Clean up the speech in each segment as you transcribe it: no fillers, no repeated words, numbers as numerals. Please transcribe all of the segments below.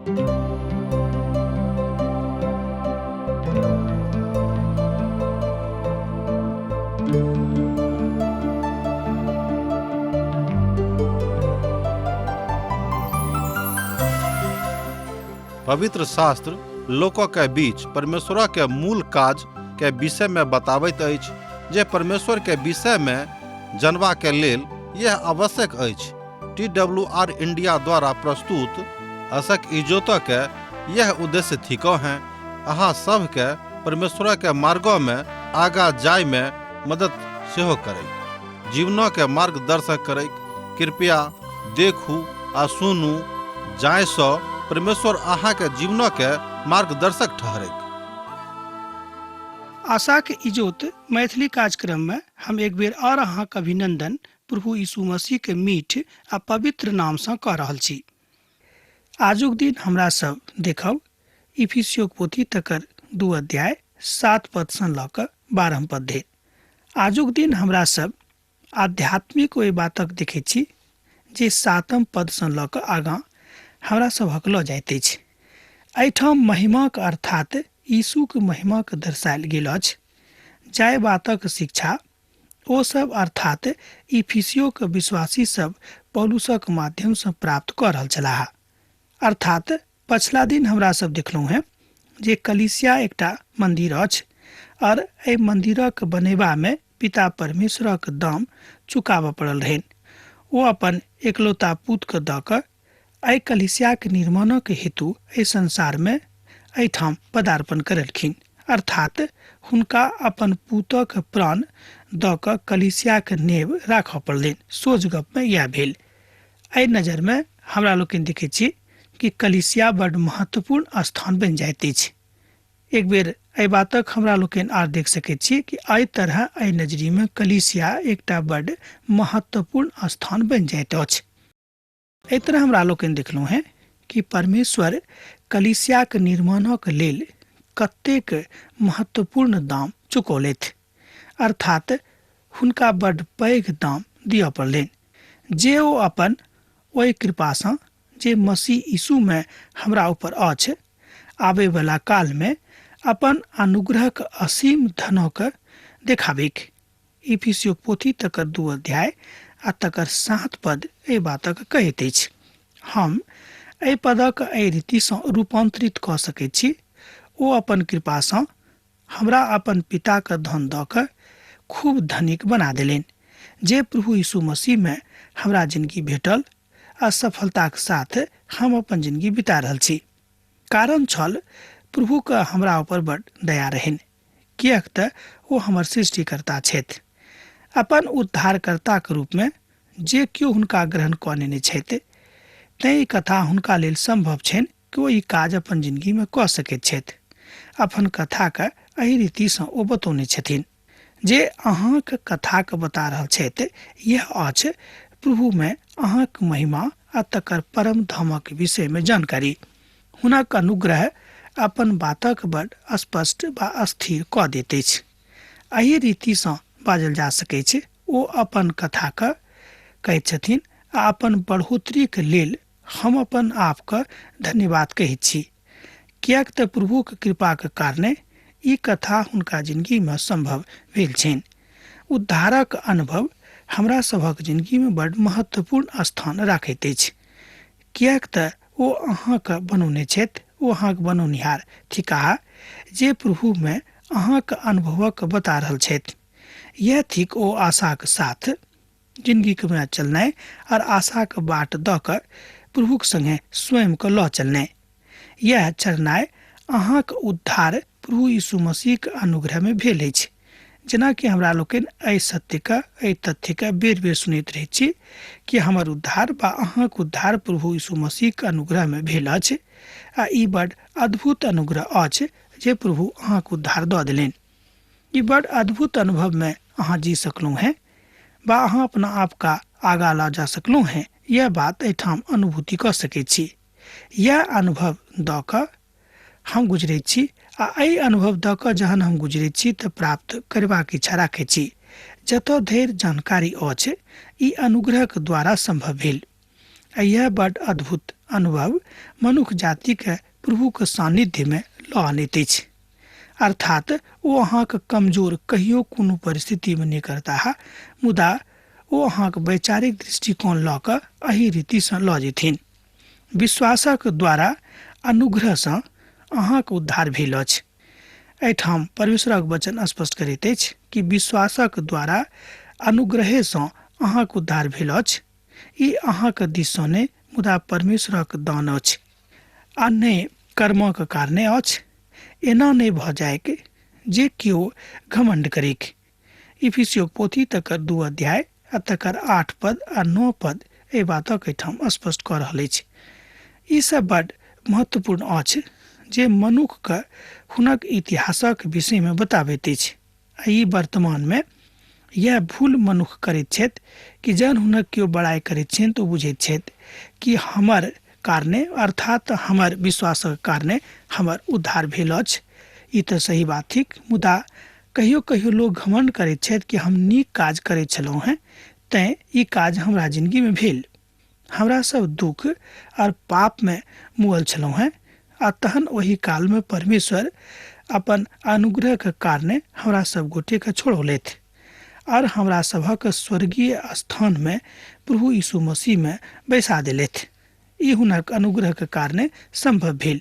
पवित्र शास्त्र लोक के बीच परमेश्वर के मूल काज के विषय में बताबैत अछि जे परमेश्वर के विषय में जनबा के लेल यह आवश्यक अछि। टी डब्ल्यू आर इंडिया द्वारा प्रस्तुत असक इजोत के यह उद्देश्य थिको हैं अहाँ सब के परमेश्वर के मार्गो में आगा जाय में मदद सेहो करैक, जीवनो के मार्गदर्शक करैक। कृपया देखू आ सुनू जाय सँ परमेश्वर अहाँ के जीवनो के मार्गदर्शक ठहरैक। आशाक इजोत मैथिली कार्यक्रम में हम एक बेर और अहाँक अभिनंदन प्रभु यीशु मसीह के मीठ आ पवित्र नाम सँ कऽ रहल छी। आजुक दिन हमरा सब देखब इफिसियोक पोथी तकर 2 अध्याय 7 पद सँ लऽ कऽ 12 पद धरि। आजुक दिन हमरा सब आध्यात्मिक ओहि बातक देखैत छी जे 7 पद सँ लऽ कऽ आगाँ हमरा सभक लऽ जाइत अछि। एहिठाम महिमाक अर्थात यीशुक महिमाक दर्शायल गेल अछि। जाहि बातक शिक्षा ओ सब अर्थात इफिसियोक विश्वासी सब पौलुसक माध्यम सँ प्राप्त कऽ रहल छलाह। अर्थात पछिला दिन हमरा सब देखलहुँ हेँ जे कलीसिया एकटा मंदिर अछि और एहि मंदिरक बनेबा में पिता परमेश्वरक दाम चुकाबऽ पड़ल रहनि। ओ अपन एकलौता पुत के दऽ कऽ एहि कलीसियाक निर्माणक हेतु एहि संसार में एहिठाम पदार्पण करलखिन। अर्थात हुनका अपन पुतक प्राण दऽ कऽ कलीसियाक नेव राखऽ पड़लनि। सोझ गप में इएह भेल। एहि नजर में हमरा लोकनि देखै छी कि कलीसिया बड महत्वपूर्ण स्थान बनि जाइत अछि। एक बेर एहि बातक हमरा लोकनि आर देख सकैत छी कि एहि तरह एहि नजरी में कलीसिया एकटा बड महत्वपूर्ण स्थान बनि जाइत अछि। एहि तरह हमरा लोकनि देखलहुँ हेँ कि परमेश्वर कलीसियाक निर्माणक लेल कतेक महत्वपूर्ण दाम चुकौलथि। अर्थात हुनका बड पैघ दाम दिअ पड़लनि जे ओ अपन ओहि कृपासँ जे मसीह यीशुमे हमरा ऊपर अछि आबयवला कालमे अपन अनुग्रहक असीम धनक देखाबिक। इफिसियो पोथी तकर 2 अध्याय आ तकर 7 पद एहि बातक कहैत अछि। हम एहि पदक एहि रीतिसँ रूपांतरित कऽ सकैत छी। ओ अपन कृपासँ हमरा अपन पिताक धन दऽ कऽ खूब धनिक बना देलनि जे प्रभु यीशु मसीहमे हमरा जिंदगी भेटल आ सफलताक साथ हम अपन जिंदगी बिता रहल छी। कारण छल प्रभुके हमरा ऊपर बड़ दया रहनि, किएक तऽ ओ हमर सृष्टिकर्ता छथि। अपन उद्धारकर्ताक रूपमे जे केओ हुनका ग्रहण कऽ नेने छथि, तैँ ई कथा हुनका लेल सम्भव छनि कि ओ ई काज अपन जिंदगीमे कऽ सकैत छथि। अपन कथाके एहि रीतिसँ ओ बतौने छथिन। जे अहाँक कथाके बता रहल छथि यह अछि प्रभुमे अहाँक महिमा आ तकर परम धामक विषयमे जानकारी। हुनक अनुग्रह अपन बातक बड़ स्पष्ट वा स्थिर कऽ दैत अछि। एहि रीतिसँ बाजल जा सकैछ, ओ अपन कथाके कहैत छथिन आ अपन बढ़ोतरीक लेल हम अपन आपके धन्यवाद कहैत छी, किएक तऽ प्रभुक कृपाक कारणे ई कथा हुनका जिंदगीमे सम्भव भेल छनि। उद्धारक अनुभव हमरा सभक जिंदगीमे बड़ महत्वपूर्ण स्थान राखैत अछि, किएक तऽ ओ अहाँके बनौने छथि, ओ अहाँके बनौनिहार थिकाह जे प्रभुमे अहाँक अनुभवक बता रहल छथि। यह थिक ओ आशाक साथ जिंदगीके में चलनाइ और आशाक बाट दऽ कऽ प्रभुक संगे स्वयंके लऽ चलनाइ। यह चलनाइ अहाँक उद्धार प्रभु यीशु मसीहक अनुग्रहमे भेल अछि। जेनाकि हमरा लोकनि एहि सत्यके, एहि तथ्यके बेर बेर सुनैत रहैत छी कि हमर उद्धार वा अहाँक उद्धार प्रभु यीशु मसीहक अनुग्रहमे भेल अछि आ ई बड़ अद्भुत अनुग्रह अछि जे प्रभु अहाँक उद्धार दऽ देलनि। ई बड़ अद्भुत अनुभवमे अहाँ जी सकलहुँ हेँ वा अहाँ अपना आपका आगा लऽ जा सकलहुँ हेँ, यह बात एहिठाम अनुभूति कऽ सकैत छी। यह अनुभव दऽ कऽ हम गुजरैत छी आ एहि अनुभव दऽ कऽ जहन हम गुजरैत छी तऽ प्राप्त करबाक इच्छा राखैत छी। जतऽ धरि जानकारी अछि ई अनुग्रहक द्वारा सम्भव भेल। आ यह बड अद्भुत अनुभव मनुख जातिके प्रभुके सान्निध्यमे लऽ अनैत अछि। अर्थात ओ अहाँके कमजोर कहियो कोनो परिस्थितिमे नहि करताह, मुदा ओ अहाँके वैचारिक दृष्टिकोण लऽ कऽ एहि रीतिसँ लऽ जेथिन। विश्वासक द्वारा अनुग्रहसँ अहाँके उद्धार भेल अछि। एहिठाम परमेश्वरक वचन स्पष्ट करैत अछि कि विश्वासक द्वारा अनुग्रहेसँ अहाँके उद्धार भेल अछि। ई अहाँके दिससँ नहि, मुदा परमेश्वरक दान अछि, आ नहि कर्मक कारणे अछि, एना नहि भऽ जाइक जे केओ घमण्ड करिक। इफिसियोक पोथी तकर 2 अध्याय आ तकर 8 पद आ 9 पद एहि बातक एहिठाम स्पष्ट कऽ रहल अछि। ई सब बड महत्वपूर्ण अछि जे मनुखके हुनक इतिहासक विषयमे बताबैत अछि। आ ई वर्तमानमे यह भूल मनुख करैत छथि कि जहन हुनक केओ बड़ाइ करैत छनि तऽ ओ बुझैत छथि कि हमर कारणे, अर्थात हमर विश्वासक कारणे हमर उद्धार भेल अछि। ई तऽ सही बात थिक, मुदा कहियो कहियो लोक घमण्ड करैत छथि कि हम नीक काज करैत छलहुँ हेँ, तैँ ई काज हमरा जिनगीमे भेल। हमरा सब दुख और पापमे मुअल छलहुँ हेँ, आ तहन ओहि कालमे परमेश्वर अपन अनुग्रहके कारणे हमरा सब गोटेके छोड़ौलथि और हमरा सभक स्वर्गीय स्थानमे प्रभु यीशु मसीहमे बैसा देलथि। ई हुनक अनुग्रहके कारणे सम्भव भेल।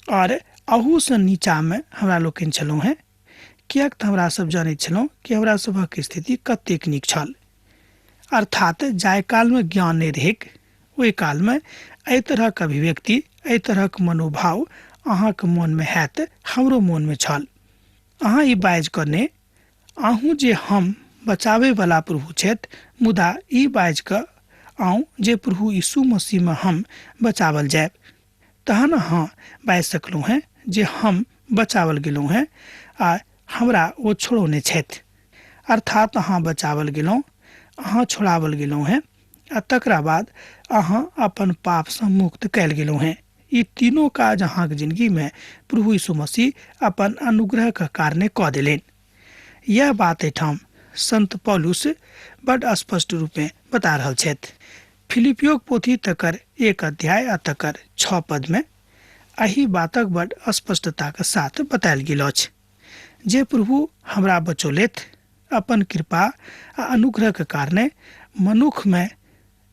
और अहूसँ नीचाँमे हमरा लोकनि छलहुँ हेँ, किएक तऽ हमरा सब जनैत छलहुँ कि हमरा सभक स्थिति कतेक नीक छल। अर्थात जाहि कालमे ज्ञान नहि रहैक ओहि कालमे एहि तरहक अभिव्यक्ति, एहि तरहक मनोभाव अहाँके मोनमे हैत, हमरो मोनमे छल। अहाँ ई बाजि कऽ नहि आहू जे हम बचाबैवला प्रभु छथि, मुदा ई बाजि कऽ आउ जे प्रभु यीशु मसीहमे हम बचावल जायब, तहन अहाँ बाजि सकलहुँ हेँ जे हम बचावल गेलहुँ हेँ आ हमरा ओ छोड़ौने छथि। अर्थात अहाँ बचावल गेलहुँ, अहाँ छोड़ावल गेलहुँ हेँ आ तकरा बाद अहाँ अपन पापसँ मुक्त कयल गेलहुँ हेँ। ई तीनों काज अहाँके जिनगीमे प्रभु यीशु मसीह अपन अनुग्रहके कारणे कऽ देलनि। यह बात एहिठाम संत पौलुस बड स्पष्ट रूपमे बता रहल छथि। फिलिपियोक पोथी तकर 1 अध्याय आ तकर 6 पदमे एहि बातक बड स्पष्टताके साथ बतायल गेल अछि जे प्रभु हमरा बचौलथि अपन कृपा आ अनुग्रहके कारणे। मनुखमे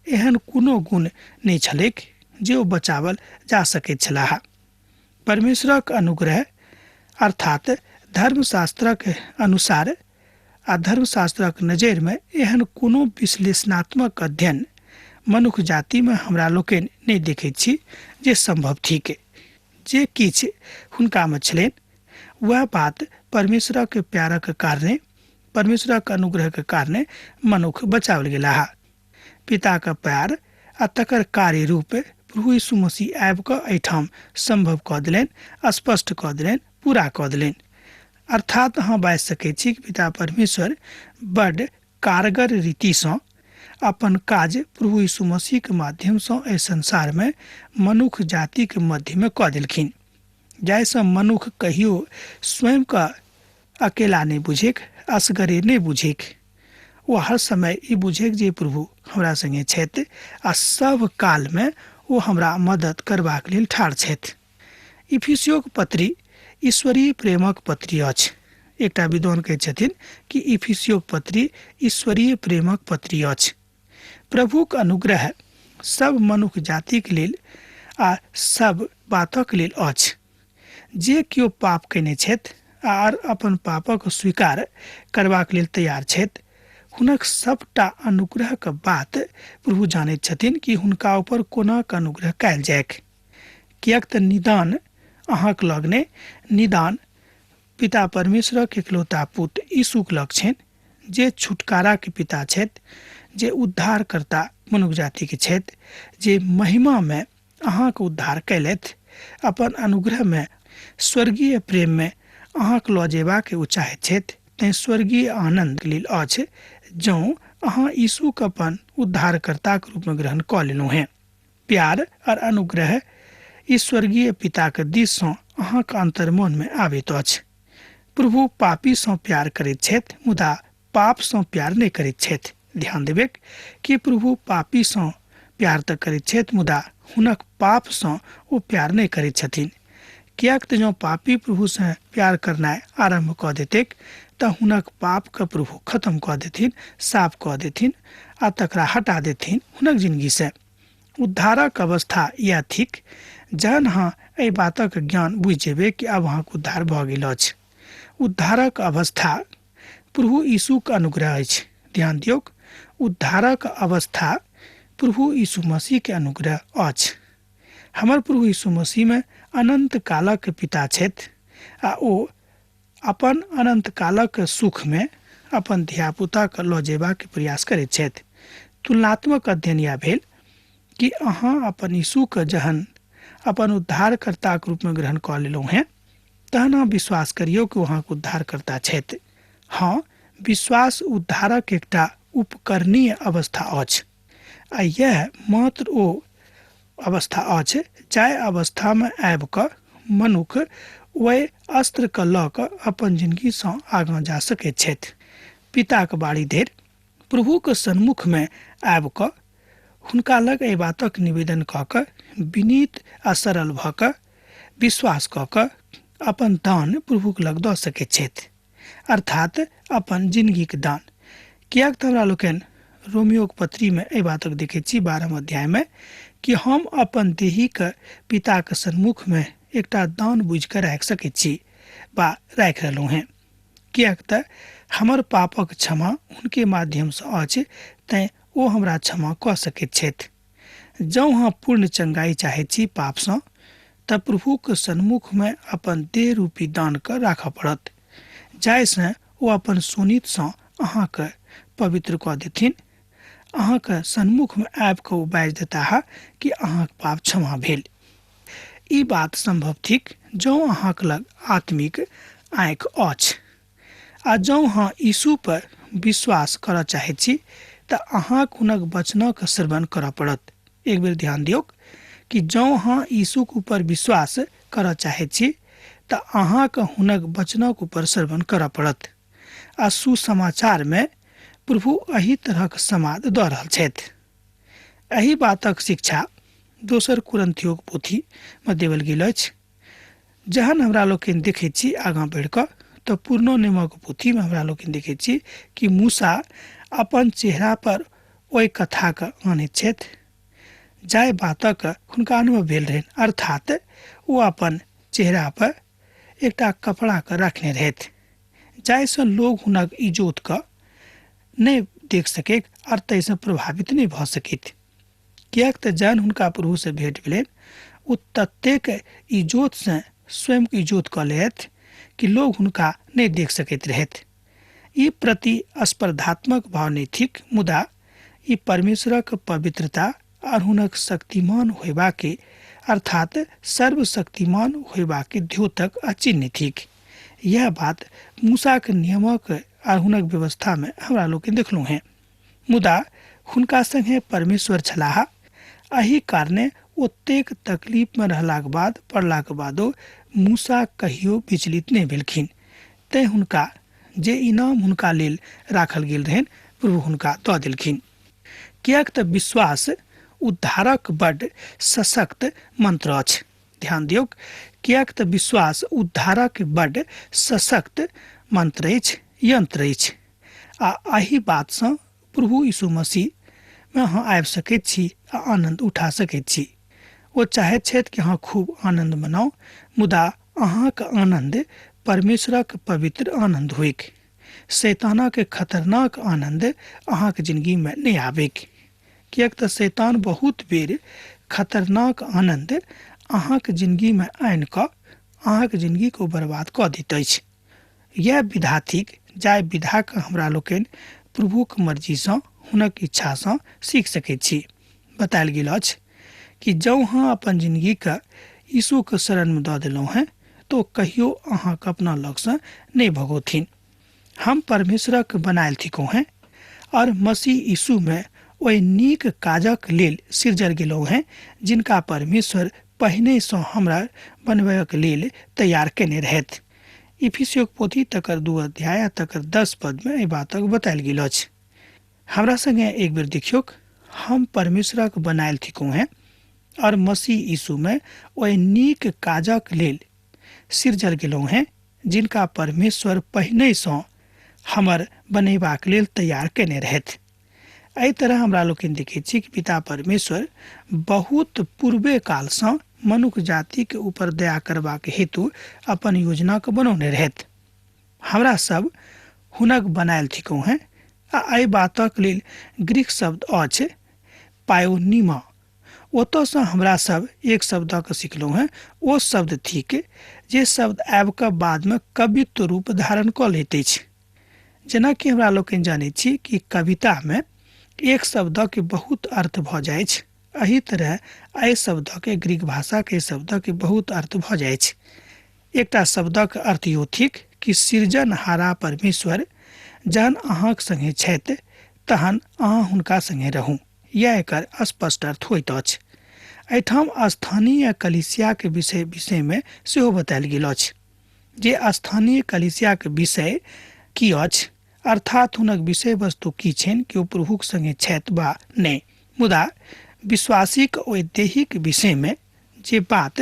एहन कोनो गुण नहि छलैक जे ओ बचावल जा सकैत छलाह। परमेश्वरक अनुग्रह अर्थात धर्मशास्त्रक अनुसार आ धर्मशास्त्रक नजरिमे एहन कोनो विश्लेषणात्मक अध्ययन मनुख जातिमे हमरा लोकनि नहि देखैत छी जे सम्भव थिक। जे किछु हुनकामे छलनि वएह बात परमेश्वरक प्यारक कारणे, परमेश्वरक अनुग्रहक कारणे मनुख बचाओल गेलाह। पिताक प्यार आ तकर कार्य रूप प्रभु यीशु मसीह आबि कऽ एहिठाम सम्भव कऽ देलनि, स्पष्ट कऽ देलनि, पूरा कऽ देलनि। अर्थात अहाँ बाजि सकैत छी कि पिता परमेश्वर बड कारगर रीतिसँ अपन काज प्रभु यीशु मसीहके माध्यमसँ एहि संसारमे मनुख जातिके मध्यमे कऽ देलखिन, जाहिसँ मनुख कहियो स्वयंके अकेला नहि बुझैक, असगरे नहि बुझैक। ओ हर समय ई बुझैक जे प्रभु हमरा संगे छथि आ सब कालमे ओ हमरा मदद करबाक लेल ठाढ़ छथि। इफिसियोक पत्री ईश्वरीय प्रेमक पत्री अछि। एकटा विद्वान कहैत छथिन कि इफिसियोक पत्री ईश्वरीय प्रेमक पत्री अछि। प्रभुक अनुग्रह सब मनुख जातिक लेल आ सब बातक लेल अछि। जे केओ पाप कयने छथि आर अपन पापक स्वीकार करबाक लेल तैयार छथि, हुनक सबटा अनुग्रहक बात प्रभु जानैत छथिन कि हुनका ऊपर कोना के अनुग्रह कयल जायक। किएक तऽ निदान अहाँक लग नहि, निदान पिता परमेश्वरक एकलौता पुत्र यीशुक लग छनि, जे छुटकाराके पिता छथि, जे उद्धारकर्ता मनुख जातिके छथि, जे महिमामे अहाँके उद्धार कयलथि, अपन अनुग्रहमे स्वर्गीय प्रेममे अहाँके लऽ जेबाके ओ चाहैत छथि। तैँ स्वर्गीय आनन्द लेल अछि जँ अहाँ यीशुके अपन उद्धारकर्ताके रूपमे ग्रहण कऽ लेलहुँ हेँ। प्यार और अनुग्रह ई स्वर्गीय पिताके दिससँ अहाँके अन्तर्मनमे आबैत अछि। प्रभु पापीसँ प्यार करैत छथि, मुदा पापसँ प्यार नहि करैत छथि। ध्यान देबेक कि प्रभु पापीसँ प्यार तऽ करैत छथि, मुदा हुनक पापसँ ओ प्यार नहि करैत छथिन। किएक तऽ जँ पापी प्रभुसँ प्यार करनाइ आरम्भ कऽ देतैक तऽ हुनक पापके प्रभु खत्म कऽ देथिन, साफ कऽ देथिन आ तकरा हटा देथिन हुनक जिनगीसँ। उद्धारक अवस्था इएह थिक जहन अहाँ एहि बातक ज्ञान बुझि जेबै कि आब अहाँके उद्धार भऽ गेल अछि। उद्धारक अवस्था प्रभु यीशुक अनुग्रह अछि। ध्यान दियौक, उद्धारक अवस्था प्रभु यीशु मसीहके अनुग्रह अछि। हमर प्रभु यीशु मसीहमे अनन्त कालक पिता छथि आ ओ अपन अनन्त कालक सुखमे अपन धियापुताके लऽ जेबाक प्रयास करैत छथि। तुलनात्मक अध्ययन इएह भेल कि अहाँ अपन यीशुके जहन अपन उद्धारकर्ताके रूपमे ग्रहण कऽ लेलहुँ हेँ तहन अहाँ विश्वास करियौ कि ओ अहाँके उद्धारकर्ता छथि। हँ, विश्वास उद्धारक एकटा उपकरणीय अवस्था अछि आ इएह मात्र ओ अवस्था अछि जाहि अवस्थामे आबि कऽ मनुख ओहि अस्त्रके लऽ कऽ अपन जिनगीसँ आगाँ जा सकैत छथि। पिताक बाड़ी धरि प्रभुके सन्मुखमे आबि कऽ हुनका लग एहि बातक निवेदन कऽ कऽ विनीत आ सरल भऽ कऽ विश्वास कऽ कऽ अपन दान प्रभुक लग दऽ सकैत छथि, अर्थात अपन जिनगीक दान। किएक तऽ हमरा लोकनि रोमियोक पत्रीमे एहि बातक देखैत छी 12 अध्यायमे कि हम अपन देहीके पिताक सन्मुखमे एकटा दान बुझि कऽ राखि सकैत छी वा राखि रहलहुँ हेँ, किएक तऽ हमर पापक क्षमा हुनके माध्यमसँ अछि, तैँ ओ हमरा क्षमा कऽ सकैत छथि। जँ अहाँ पूर्ण चंगाई चाहैत छी पापसँ तऽ प्रभुक सन्मुखमे अपन देह रूपी दानके राखऽ पड़त, जाहिसँ ओ अपन शोणितसँ अहाँके पवित्र कऽ देथिन। अहाँके सन्मुखमे आबि कऽ ओ बाजि देताह कि अहाँक पाप क्षमा भेल। ई बात सम्भव थिक जँ अहाँक लग आत्मिक आँखि अछि आ जँ अहाँ यीशु पर विश्वास करऽ चाहैत छी तऽ अहाँक हुनक वचनक श्रवण करऽ पड़त। एक बेर ध्यान दियौक कि जँ अहाँ यीशुक ऊपर विश्वास करऽ चाहैत छी तऽ अहाँक हुनक वचनक ऊपर श्रवण करऽ पड़त। आ सुसमाचारमे प्रभु एहि तरहक समाद दऽ रहल छथि। एहि बातक शिक्षा दोसर कुरिन्थियोक पोथीमे देवल गेल अछि। जहन हमरा लोकनि देखैत छी आगाँ बढ़ि कऽ तऽ पुरनो नियमक पोथीमे हमरा लोकनि देखैत छी कि मूसा अपन चेहरा पर ओहि कथाके आनैत छथि जाहि बातक हुनका अनुभव भेल रहनि, अर्थात ओ अपन चेहरा पर एकटा कपड़ाके रखने रहथि जाहिसँ लोग हुनक इजोतके नहि देख सकैत आओर ताहिसँ प्रभावित नहि भऽ सकैत। किएक तऽ जहन हुनका प्रभुसँ भेंट भेलनि ओ ततेक इजोतसँ स्वयं इजोत कऽ लेथि कि लोग हुनका नहि देख सकैत रहथि। ई प्रति स्पर्धात्मक भाव नहि थिक, मुदा ई परमेश्वरक पवित्रता आओर हुनक शक्तिमान होयबाके अर्थात सर्वशक्तिमान होयबाके द्योतक आ चिन्ह थिक। यह बात मूसाक नियमक आओर हुनक व्यवस्थामे हमरा लोकनि देखलहुँ हेँ। मुदा हुनका संगे परमेश्वर छलाह, एहि कारणे ओतेक तकलीफमे रहलाक बाद पड़लाक बादो मूसा कहियो विचलित नहि भेलखिन। तैँ हुनका जे इनाम हुनका लेल राखल गेल रहनि प्रभु हुनका दऽ देलखिन। किएक तऽ विश्वास उद्धारक बड्ड सशक्त मंत्र अछि। ध्यान दियौक, किएक तऽ विश्वास उद्धारक बड्ड सशक्त मंत्र अछि, यंत्र अछि। आ एहि बातसँ प्रभु यीशु मसीहमे अहाँ आबि सकैत छी आ आनन्द उठा सकैत छी। ओ चाहैत छथि कि अहाँ खूब आनन्द मनाउ, मुदा अहाँक आनन्द परमेश्वरक पवित्र आनन्द होइक। शैतानक खतरनाक आनन्द अहाँक जिनगीमे नहि आबैक, किएक तऽ शैतान बहुत बेर खतरनाक आनन्द अहाँक जिनगीमे आनि कऽ अहाँक जिनगीके ओ बर्बाद कऽ दैत अछि। यैह विधा थिक जाहि विधाके हमरा लोकनि प्रभुक मर्जीसँ हुनक इच्छासँ सीख सकैत छी। बतायल गेल अछि कि जँ अहाँ अपन जिनगीके यीशुके शरणमे दऽ देलहुँ हेँ तऽ ओ कहियो अहाँके अपना लगसँ नहि भगौथिन। हम परमेश्वरक बनायल थिकहुँ हेँ और मसीह यीशुमे ओहि नीक काजक लेल सिरजल गेलहुँ हेँ जिनका परमेश्वर पहिनेसँ हमरा बनबयक लेल तैयार केने रहथि। इफिसियोक पोथी तकर 2 अध्याय आ तकर 10 पदमे एहि बातक बतायल गेल अछि। हमरा संगे एक बेर देखियौक, हम परमेश्वरक बनायल थिकहुँ हेँ और मसीह यीशुमे ओहि नीक काजक लेल सिरजल गेलहुँ हेँ जिनका परमेश्वर पहिनहिसँ हमर बनेबाक लेल तैयार कयने रहथि। एहि तरह हमरा लोकनि देखैत छी कि पिता परमेश्वर बहुत पूर्वे कालसँ मनुख जातिके ऊपर दया करबाक हेतु अपन योजनाके बनौने रहथि। हमरा सब हुनक बनायल थिकहुँ हेँ आ एहि बातक लेल ग्रीक शब्द अछि पायोनिमा। ओतऽसँ हमरा सब एक शब्दक सिखलहुँ हेँ, ओ शब्द थिक जे शब्द आबि कऽ बादमे कवित्व रूप धारण कऽ लैत अछि। जेनाकि हमरा लोकनि जनैत छी कि कवितामे एक शब्दक बहुत अर्थ भऽ जाइछ, एहि तरह एहि शब्दके ग्रीक भाषाके शब्दके बहुत अर्थ भऽ जाइछ। एकटा शब्दक अर्थ इहो थिक कि सृजनहारा परमेश्वर जहन अहाँक संगे छथि तहन अहाँ हुनका संगे रहू, यैह एकर स्पष्ट अर्थ होइत अछि। एहिठाम स्थानीय कलीसियाक विषयमे सेहो बतायल गेल अछि जे स्थानीय कलीसियाक विषय की अछि, अर्थात हुनक विषय वस्तु की छनि कि ओ प्रभुक संगे छथि वा नहि। मुदा विश्वासीक ओहि दैहिक विषयमे जे बात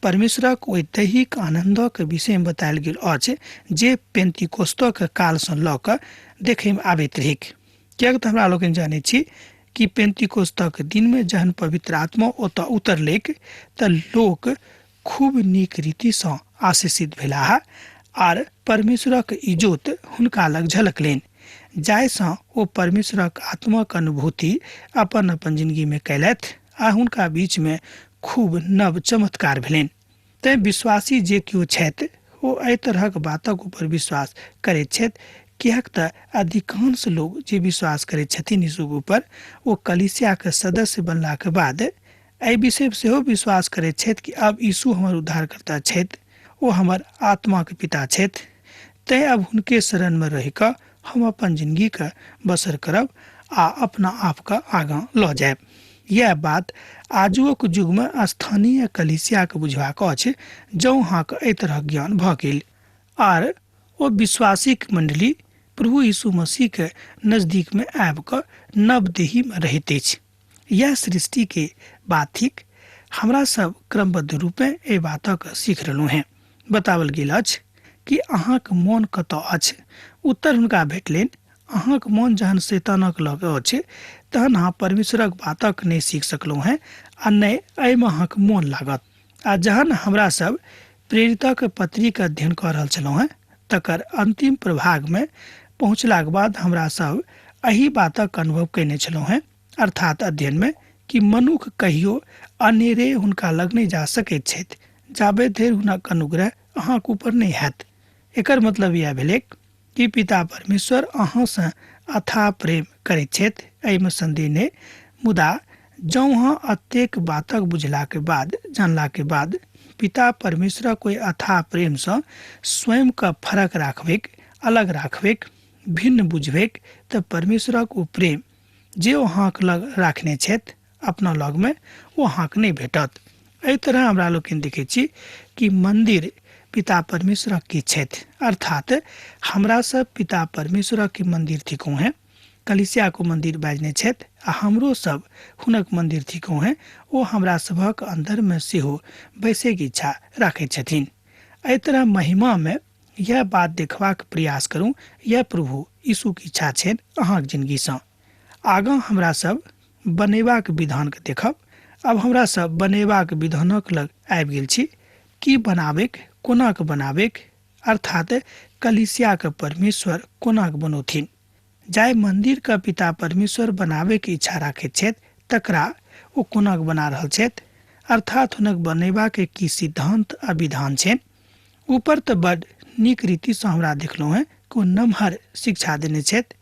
परमेश्वरक ओहि दैहिक आनन्दक विषयमे बतायल गेल अछि जे पेंतिकोस्तक कालसँ लऽ कऽ देखैमे आबैत रहैक। किएक तऽ हमरा लोकनि जानैत छी कि पेंतिकोस्तक दिनमे जहन पवित्र आत्मा ओतऽ उतरलैक तऽ लोक खूब नीक रीतिसँ आशीषित भेलाह आर परमेश्वरक इजोत हुनका लग झलकलनि, जाहिसँ ओ परमेश्वरक आत्माक अनुभूति अपन अपन जिंदगीमे कयलथि आ हुनका बीचमे खूब नव चमत्कार भेलनि। तैँ विश्वासी जे केओ छथि ओ एहि तरहक बातक ऊपर विश्वास करैत छथि, किएक तऽ अधिकांश लोक जे विश्वास करैत छथिन यीशुक ऊपर ओ कलीसियाक सदस्य बनलाक बाद एहि विषय पर सेहो विश्वास करैत छथि कि आब यीशु हमर उद्धारकर्ता छथि, ओ हमर आत्माक पिता छथि, तैँ आब हुनके शरणमे रहि कऽ हम अपन जिनगीके बसर करब आ अपना आपके आगाँ लऽ जायब। यैह बात आजुओक युगमे स्थानीय कलीसियाके बुझबाक अछि जँ अहाँके एहि तरहक ज्ञान भऽ गेल आर ओ विश्वासीक मंडली प्रभु यीशु मसीहके नजदीकमे आबि कऽ नव देहीमे रहैत अछि। यैह सृष्टिके बात थिक। हमरा सब क्रमबद्ध रूपेँ एहि बातक सीख रहलहुँ हेँ। बताओल गेल अछि कि अहाँक मोन कतऽ अछि। उत्तर हुनका भेटलनि, अहाँक मोन जहन शैतानक लग अछि तहन अहाँ परमेश्वरक बातक नहि सीख सकलहुँ हेँ आ नहि एहिमे अहाँक मोन लागत। आ जहन हमरा सब प्रेरितक पत्रीक अध्ययन कऽ रहल छलहुँ हेँ तकर अंतिम प्रभागमे पहुँचलाक बाद हमरा सब एहि बातक अनुभव कयने छलहुँ हेँ, अर्थात अध्ययनमे, कि मनुख कहियो अनेरे हुनका लग नहि जा सकैत छथि जाबे धरि हुनक अनुग्रह अहाँक ऊपर नहि हैत। एकर मतलब इएह भेलैक कि पिता परमेश्वर अहाँसँ अथाह प्रेम करैत छथि, एहिमे संदेह नहि, मुदा जँ अहाँ एतेक बातक बुझलाक बाद, जानलाक बाद पिता परमेश्वरक ओहि अथाह प्रेमसँ स्वयंके फरक राखबैक, अलग राखबैक, भिन्न बुझबैक, तऽ परमेश्वरक ओ प्रेम जे ओ अहाँक लग राखने छथि अपना लगमे ओ अहाँके नहि भेटत। एहि तरह हमरा लोकनि देखै छी कि मन्दिर पिता परमेश्वरक के छथि, अर्थात हमरा सब पिता परमेश्वरक के मन्दिर थिकहुँ हेँ, कलीसिया को मन्दिर बाजने छथि आ हमरो सब हुनक मन्दिर थिकहुँ हेँ, ओ हमरा सभक अन्दरमे सेहो बैसैके इच्छा राखैत छथिन। एहि तरह महिमामे यह बात देखबाक प्रयास करू, यह प्रभु यीशुके इच्छा छनि अहाँक जिनगीसँ। आगाँ हमरा सब बनेबाक विधानके देखब। अब हमरा सब बनेबाक विधानक लग आबि गेल छी, की बनाबैक, कोनाक बनाबैक, अर्थात कलीसियाके परमेश्वर कोनाक बनौथिन। जाहि मन्दिरके पिता परमेश्वर बनाबैके इच्छा राखैत छथि तकरा ओ कोनाक बना रहल छथि, अर्थात हुनक बनेबाक की सिद्धांत आ विधान छनि। ऊपर तऽ बड नीक रीतिसँ हमरा देखलहुँ हेँ कि ओ नमहर शिक्षा देने छथि।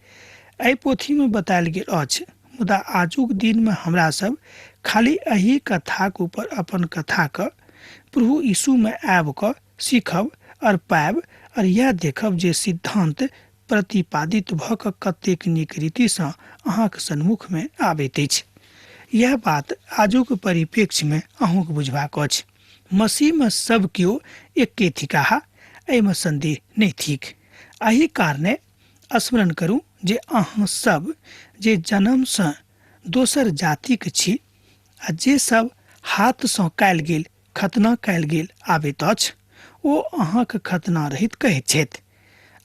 एहि पोथीमे बतायल गेल अछि, मुदा आजुक दिनमे हमरा सब खाली एहि कथाक ऊपर अपन कथाके प्रभु यीशुमे आबि कऽ सीखब आओर पायब आओर इएह देखब जे सिद्धांत प्रतिपादित भऽ कऽ कतेक नीक रीतिसँ अहाँक सन्मुखमे आबैत अछि। इएह बात आजुक परिप्रेक्ष्यमे अहूँक बुझबाक अछि। मसीहमे सब केओ एक्के थिकाह, एहिमे सन्देह नहि थिक। एहि कारणे स्मरण करू जे अहाँ सब जे जन्मसँ दोसर जातिक छी आ जे सब हाथसँ कयल गेल खतना कयल गेल आबैत अछि ओ अहाँके खतना रहित कहैत छथि।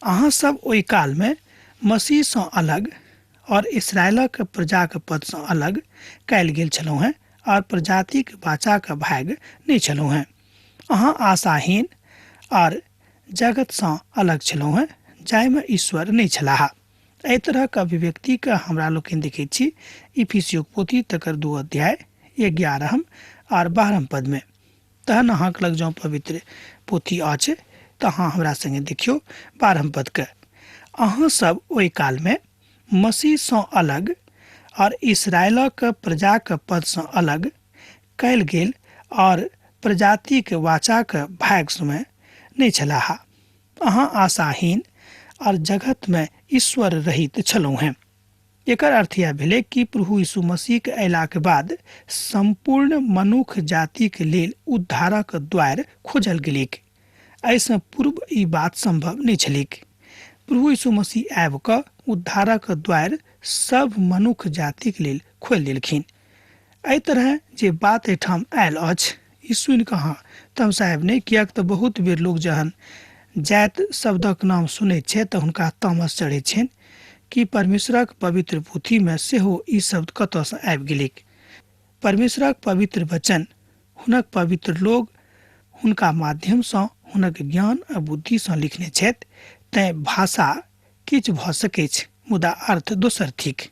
अहाँ सब ओहि कालमे मसीहसँ अलग और इसराइलक प्रजाक पदसँ अलग कयल गेल छलहुँ हेँ और प्रजातिक वाचाक भाग नहि छलहुँ हेँ। अहाँ आशाहीन और जगतसँ अलग छलहुँ हेँ जाहिमे ईश्वर नहि छलाह। एहि तरहक अभिव्यक्तिके हमरा लोकनि देखैत छी इफिसियोक पोथी तकर 2 अध्याय 11 और 12 पदमे। तहन अहाँके लग जँ पवित्र पोथी अछि तऽ अहाँ हमरा सङ्गे देखियौ 12 पदके। अहाँ सब ओहि कालमे मसीहसँ अलग और इसराइलक प्रजाक पदसँ अलग कयल गेल और प्रजातिक वाचाक भाग समय नहि छलाह। अहाँ आशाहीन और जगतमे ईश्वर रहित छलहुँ हेँ। एकर अर्थ यैह भेलै कि प्रभु यीशु मसीहके अयलाक बाद सम्पूर्ण मनुख जातिक लेल उद्धारक द्वार खोजल गेलैक। एहिसँ पूर्व ई बात सम्भव नहि छलैक। प्रभु यीशु मसीह आबि कऽ उद्धारक द्वार सभ मनुख जातिक लेल खोलि देलखिन। एहि तरहे जे बात एहिठाम आयल अछि ई सुनि कऽ अहाँ तमसायब नहि, किएक तऽ बहुत बेर लोक जहन जाति शब्दक नाम सुनैत छथि तऽ हुनका तामस चढ़ैत छनि कि परमेश्वरक पवित्र पोथीमे सेहो ई शब्द कतऽसँ आबि गेलैक। परमेश्वरक पवित्र वचन हुनक पवित्र लोग हुनका माध्यमसँ हुनक ज्ञान आ बुद्धिसँ लिखने छथि, तैँ भाषा किछु भऽ सकैछ मुदा अर्थ दोसर थिक।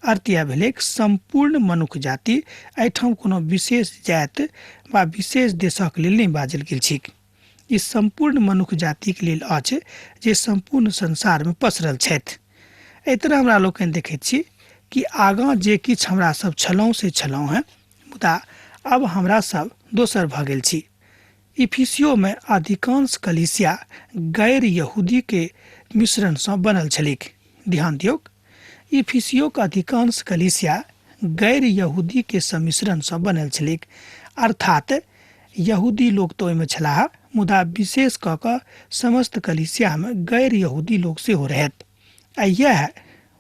अर्थ इएह भेलैक सम्पूर्ण मनुख जाति एहिठाम कोनो विशेष जाति वा विशेष देशक लेल नहि बाजल गेल छैक। ई सम्पूर्ण मनुख जातिक लेल अछि जे सम्पूर्ण संसारमे पसरल छथि। एहि तरह हमरा लोकनि देखैत छी कि आगाँ जे किछु हमरा सब छलहुँ से छलहुँ हेँ, मुदा अब हमरा सब दोसर भऽ गेल छी। इफिसियोमे अधिकांश कलीसिया गैर यहूदी के मिश्रणसँ बनल छलैक। ध्यान दियौक, इफिसियोक अधिकांश कलीसिया गैर यहूदी के सम्मिश्रणसँ बनल छलैक, अर्थात यहूदी लोक तऽ ओहिमे छलाह, मुदा विशेष कऽ कऽ समस्त कलीसियामे गैर यहूदी लोक सेहो रहथि। आ यैह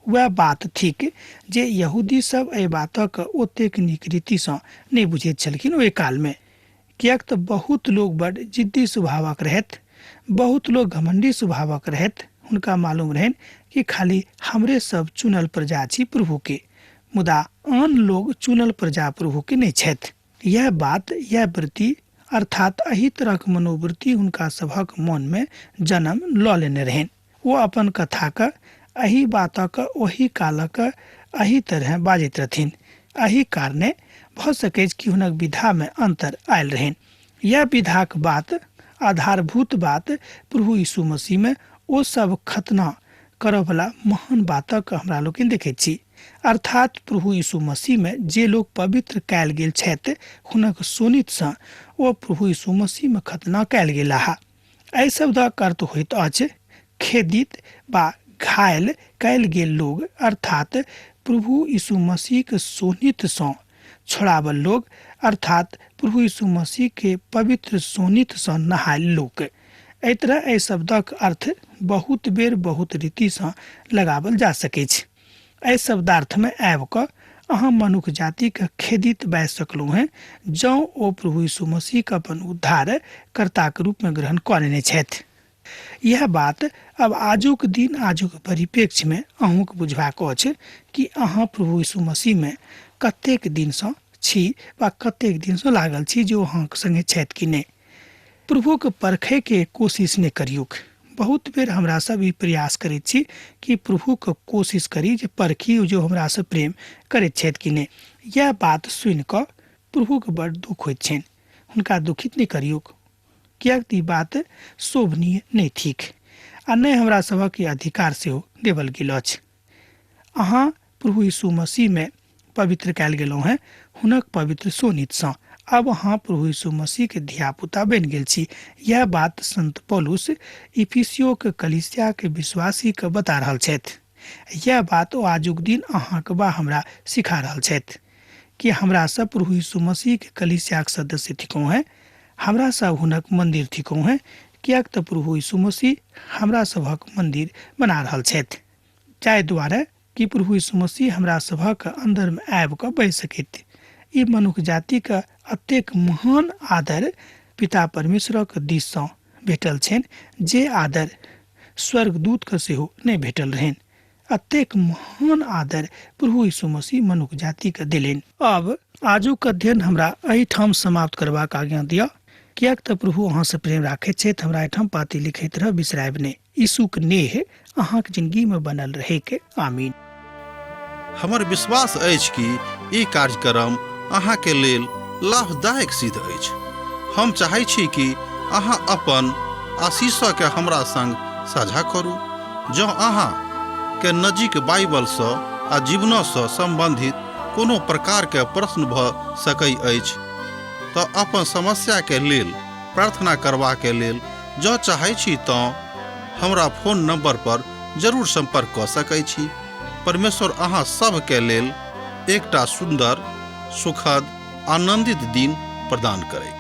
वएह बात थिक जे यहूदी सब एहि बातक ओतेक नीक रीतिसँ नहि बुझैत छलखिन ओहि कालमे, किएक तऽ बहुत लोक बड जिद्दी स्वभावक रहथि, बहुत लोक घमंडी स्वभावक रहथि। हुनका मालूम रहनि कि खाली हमरे सब चुनल प्रजा छी प्रभुके, मुदा आन लोग चुनल प्रजा प्रभुके नहि छथि। यैह बात, यैह वृत्ति अर्थात एहि तरहक मनोवृत्ति हुनका सभक मोनमे जन्म लऽ लेने रहनि। ओ अपन कथाक एहि बातक ओहि कालक एहि तरहें बाजैत रहथिन। एहि कारणे भऽ सकैछ कि हुनक विधामे अन्तर आयल रहनि। यैह विधाक बात, आधारभूत बात प्रभु यीशु मसीहमे ओ सब खतना करऽवला महान बातक हमरा लोकनि देखैत छी। अर्थात प्रभु यीशु मसीहमे जे लोक पवित्र कयल गेल छथि हुनक शोणितसँ ओ प्रभु यीशु मसीहमे खतना कयल गेलाह। एहि शब्दक अर्थ होइत अछि खेदित वा घायल कयल गेल लोग, अर्थात प्रभु यीशु मसीहक शोणितसँ छोड़ावल लोग, अर्थात प्रभु यीशु मसीह के पवित्र शोणितसँ नहायल लोक। एहि तरह एहि शब्दक अर्थ बहुत बेर बहुत रीतिसँ लगावल जा सकैछ। एहि शब्दार्थमे आबि कऽ अहाँ मनुख जातिके खेदित बाजि सकलहुँ हेँ जँ ओ प्रभु यीशु मसीहके अपन उद्धार कर्ताके रूपमे ग्रहण कऽ लेने छथि। यैह बात अब आजुक दिन आजुक परिप्रेक्ष्यमे अहूँके बुझबाक अछि कि अहाँ प्रभु यीशु मसीहमे कतेक दिनसँ छी वा कतेक दिनसँ लागल छी जे ओ अहाँके सङ्गे छथि कि नहि। प्रभुके परखैके कोशिश नहि करियौक। बहुत बेर हमरा सब ई प्रयास करैत छी कि प्रभुके कोशिश करी जे परखी जे हमरासँ प्रेम करैत छथि कि नहि। यैह बात सुनि कऽ प्रभुके बड़ दुःख होइत छनि। हुनका दुखित नहि करियौक, किएक तऽ ई बात शोभनीय नहि थिक आ नहि हमरा सभक ई अधिकार सेहो देवल गेल अछि। अहाँ प्रभु यीशु मसीहमे पवित्र कयल गेलहुँ हेँ हुनक पवित्र शोणितसँ। आब अहाँ प्रभु यीशु मसीहके धियापुता बनि गेल छी। यैह बात संत पौलुस इफिसियोक कलीसियाके विश्वासीके बता रहल छथि। यैह बात ओ आजुक दिन अहाँके वा हमरा सिखा रहल छथि कि हमरा सब प्रभु यीशु मसीहके कलीसियाक सदस्य थिकहुँ हेँ। हमरा सब हुनक मन्दिर थिकहुँ हेँ, किएक तऽ प्रभु यीशु मसीह हमरा सभक मन्दिर बना रहल छथि। जाहि दुआरे कि प्रभु यीशु मसीह हमरा सभक अन्दरमे आबि कऽ बहि सकैत। ई मनुख जातिके अतेक महान आदर पिता परमेश्वरक दिससँ भेटल छनि, जे आदर स्वर्गदूतके सेहो नहि भेटल रहनि। अतेक महान आदर प्रभु यीशु मसीह मनुख जातिके देलनि। अब आजुक अध्ययन हमरा एहिठाम समाप्त करबाक आज्ञा दिअ, किएक तऽ प्रभु अहाँसँ प्रेम राखैत छथि। हमरा एहिठाम पाती लिखैत रह, बिसरायब नहि। यीशुक नेह अहाँक जिंदगीमे बनल रहेक। आमीन। हमर विश्वास अछि कि ई कार्यक्रम अहाँके लेल लाभदायक सिद्ध अछि। हम चाहै छी कि अहाँ अपन आशीषके हमरा संग साझा करू। जँ अहाँ के नजीक बाइबलसँ आ जीवनसँ सम्बन्धित कोनो प्रकारके प्रश्न भऽ सकै अछि तऽ अपन समस्याके लेल प्रार्थना करबाके लेल जँ चाहै छी तँ हमरा फोन नंबर पर जरूर संपर्क कऽ सकै छी। परमेश्वर अहाँ सभके लेल एकटा सुन्दर, सुखद, आनंदित दिन प्रदान करैत।